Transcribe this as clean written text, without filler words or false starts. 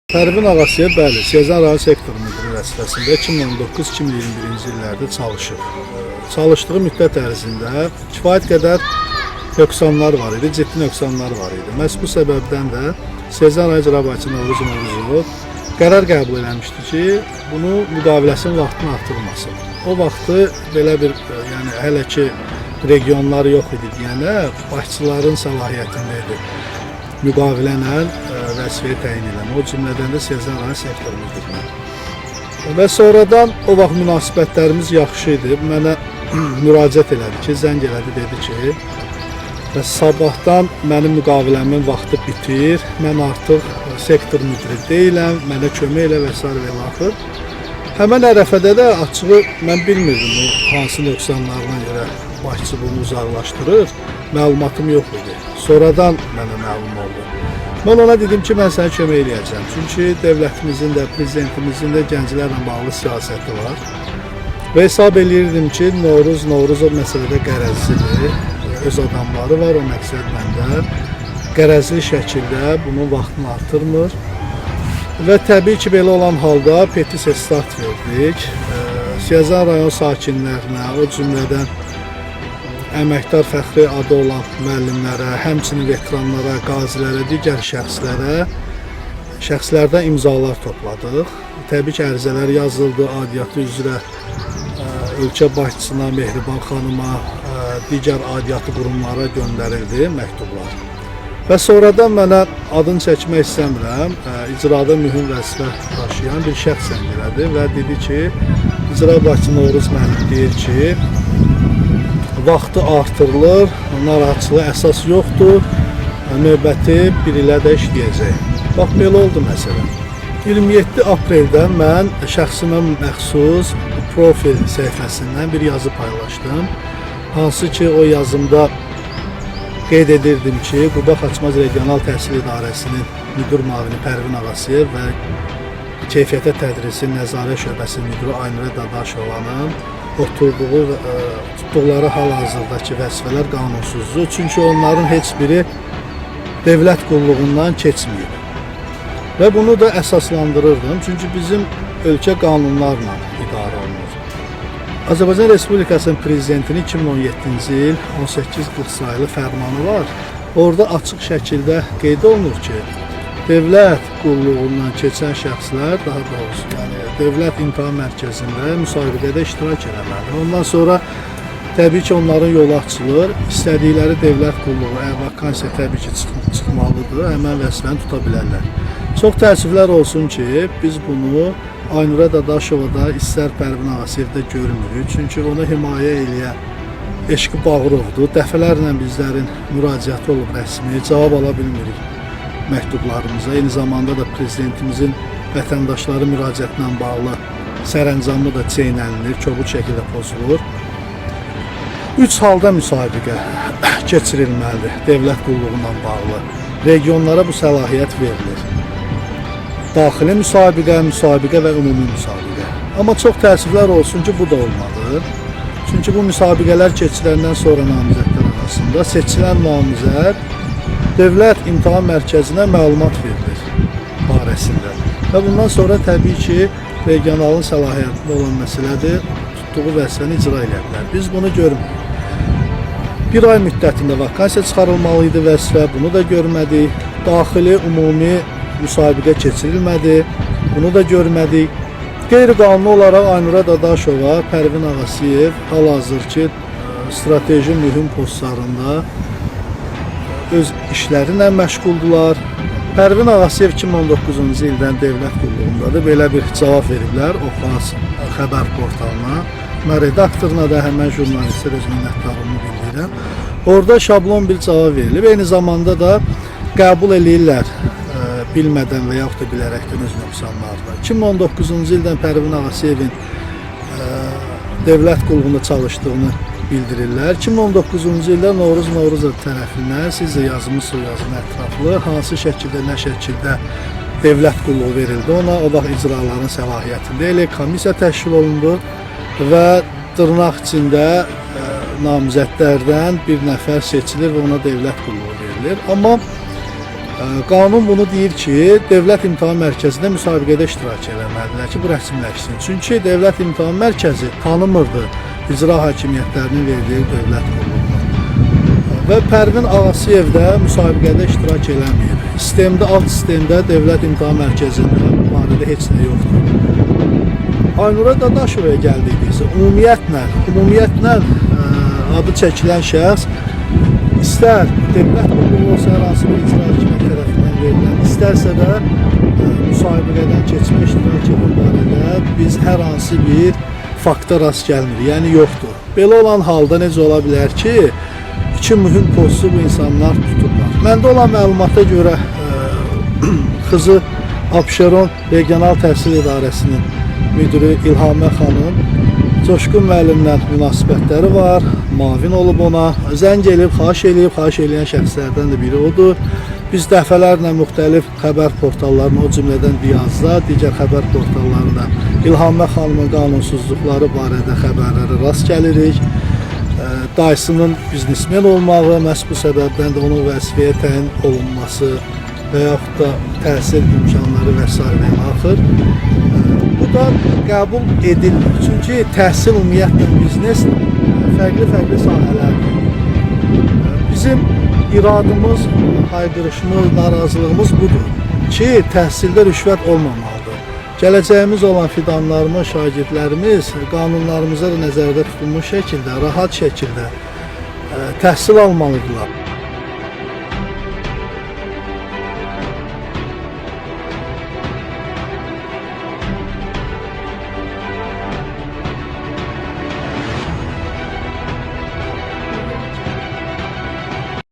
Pərvin Ağasıyev, bəli, Siyazan rayon sektor müdiri vəzifəsində 2019-2021-ci illərdə çalışıb. Çalışdığı müddət ərzində kifayət qədər nöqsanlar var idi, ciddi nöqsanlar var idi. Məhz bu səbəbdən də Siyazan rayon icra başçısı Novruz Novruzov qərar qəbul eləmişdi ki, bunu müqaviləsinin vaxtını artırmasın. O vaxtı belə bir, yəni hələ ki regionlar yox idi deyənə, başçıların səlahiyyətində idi müqavilə ilə vəzifəyə təyin eləmə. O cümlədən də Siyazan rayon sektor müdirinə. Və sonradan o vaxt münasibətlərimiz yaxşı idi. Mənə müraciət elədi ki, zəng elədi, dedi ki, və sabahdan mənim müqaviləmin vaxtı bitir. Mən artıq sektor müdiri deyiləm, mənə kömək elə və sairə və ilaxır. Həmən ərəfədə də açığı mən bilmirdim bu hansı nöqsanlarına görə başçı bunu uzaqlaşdırır. Məlumatım yox idi. Sonradan mənə məlum oldu. Mən ona dedim ki, mən sənə kömək eləyəcəm. Çünki dövlətimizin də, prezidentimizin də gənclərlə bağlı siyasəti var. Və hesab eləyirdim ki, Novruz Novruzov məsələdə qərəzlidir. Öz adamları var, o məqsədlə də qərəzli şəkildə bunun vaxtını artırmır. Və təbii ki, belə olan halda petisiya start verdik. Siyazan rayon sakinlərinə, o cümlədən əməkdar fəxri adı olan müəllimlərə, həmçinin veteranlara, qazilərə, digər şəxslərə şəxslərdən imzalar topladıq. Təbii ki, ərizələr yazıldı, aidiyyatı üzrə ölkə başçısına, Mehriban xanıma, digər aidiyyatı qurumlara göndərildi məktublar. Və sonradan mənə adını çəkmək istəmirəm, icrada mühüm vəzifə daşıyan bir şəxs zəng elədi və dedi ki, icra başçı Novruz müəllim deyir ki, vaxtı artırılır, narahatçılığa əsas yoxdur, növbəti bir ilə də işləyəcək. Bax, belə oldu məsələ. 27 apreldə mən şəxsimə məxsus profil səhifəsindən bir yazı paylaşdım. Hansı ki, o yazımda qeyd edirdim ki, Quba Xaçmaz Regional Təhsil İdarəsinin müdir müavini Pərvin Ağasıyev və Keyfiyyətə Tədrisin Nəzarət Şöbəsinin müdiri Aynurə Dadaşovanın oturduğu, tutduqları hal-hazırdakı vəzifələr qanunsuzdur. Çünki onların heç biri dövlət qulluğundan keçməyib. Və bunu da əsaslandırırdım. Çünki bizim ölkə qanunlarla idarə olunur. Azərbaycan Respublikasının prezidentinin 2017-ci il 1840 sayılı fərmanı var. Orada açıq şəkildə qeyd olunur ki, dövlət qulluğundan keçən şəxslər, daha doğrusu, yəni dövlət imtahan mərkəzində müsabiqədə iştirak eləməlidir. Ondan sonra təbii ki, onların yolu açılır. İstədikləri dövlət qulluğu, əgər vakansiya təbii ki, çıxmalıdır, həmən vəzifəni tuta bilərlər. Çox təəssüflər olsun ki, biz bunu Aynurə Dadaşovada, istər Pərvin Ağasiyevdə görmürük. Çünki onu himayə eləyən Eşqi Bağırovdur. Dəfələrlə bizlərin müraciəti olub rəsmi, cavab ala bilmirik məktublarımıza. Eyni zamanda da prezidentimizin vətəndaşları müraciətlə bağlı sərəncamı da çeynənilir, kobud şəkildə pozulur. 3 halda müsabiqə keçirilməlidir dövlət qulluğundan bağlı. Regionlara bu səlahiyyət verilir. Daxili müsabiqə, müsabiqə və ümumi müsabiqə. Amma çox təəssüflər olsun ki, bu da olmadı. Çünki bu müsabiqələr keçiriləndən sonra namizədlər arasında seçilən namizəd Dövlət İmtahan Mərkəzinə məlumat verilir barəsində. Və bundan sonra təbii ki, regionalın səlahiyyətində olan məsələdir, tutduğu vəzifəni icra edə bilər. Biz bunu görmürük. Bir ay müddətində vakansiya çıxarılmalı idi vəzifə, bunu da görmədik. Daxili ümumi müsabiqə keçirilmədi, bunu da görmədik. Qeyri-qanuni olaraq Aynurə Dadaşova, Pərvin Ağasıyev hal-hazırki strateji mühüm postlarında öz işləri ilə məşğuldular. Pərvin Ağasıyev 2019-cu ildən dövlət qulluğundadır. Belə bir cavab veriblər Oxaz xəbər portalına. Mən redaktoruna da, həmən jurnalistə öz minnətdarlığımı bildirirəm. Orada şablon bir cavab verilib. Eyni zamanda da qəbul eləyirlər bilmədən və yaxud da bilərəkdən öz nöqsanlarını. 2019-cu ildən Pərvin Ağasıyevin dövlət qulluğunda çalışdığını bildirirlər. 2019-cu ildə Novruz Novruzov tərəfindən siz də yazmısınız yazını ətraflı, hansı şəkildə, nə şəkildə dövlət qulluğu verildi ona, o vaxt icraların səlahiyyətində elə komissiya təşkil olundu və dırnaq içində namizədlərdən bir nəfər seçilir və ona dövlət qulluğu verilir. Amma Qanun bunu deyir ki, Dövlət İmtahan Mərkəzində müsabiqədə iştirak eləməlidirlər ki, bu rəsmiləşsin. Çünki Dövlət İmtahan Mərkəzi tanımırdı icra hakimiyyətlərinin verdiyi dövlət qulluğunu. Və Pərvin Ağasıyev də müsabiqədə iştirak eləməyib. Sistemdə, alt sistemdə Dövlət İmtahan Mərkəzində bu barədə heç nə yoxdur. Aynura Dadaşovaya gəldikdə isə ümumiyyətlə adı çəkilən şəxs istər dövlət qulluğu olsa, hər hansı bir icra hakimiyyəti tərəfindən verilən, istərsə də müsabiqədən keçmə, iştirak edən barədə biz hər hansı bir fakta rast gəlmirik, yəni yoxdur. Belə olan halda necə ola bilər ki, iki mühüm postu bu insanlar tuturlar? Məndə olan məlumata görə Xızı Abşeron Regional Təhsil İdarəsinin müdiri İlhamə xanım Coşqun müəllimlə münasibətləri var, mavin olub ona, zəng elib, xahiş eləyib, xahiş eləyən şəxslərdən də biri odur. Biz dəfələrlə müxtəlif xəbər portallarına, o cümlədən Diyazda, digər xəbər portallarında İlhamə xanımın qanunsuzluqları barədə xəbərlərə rast gəlirik. Dayısının biznesmen olmağı, məhz bu səbəbdən də onun vəzifəyə təyin olunması və yaxud da təhsil imkanları və sairə ilə axır. Bu da qəbul edilmir. Çünki təhsil ümumiyyətlə biznes fərqli-fərqli sahələrdir. Bizim iradımız, hayqırışımız, narazılığımız budur ki, təhsildə rüşvət olmamalıdır. Gələcəyimiz olan fidanlarımız, şagirdlərimiz qanunlarımıza da nəzərdə tutulmuş şəkildə, rahat şəkildə təhsil almalıdırlar.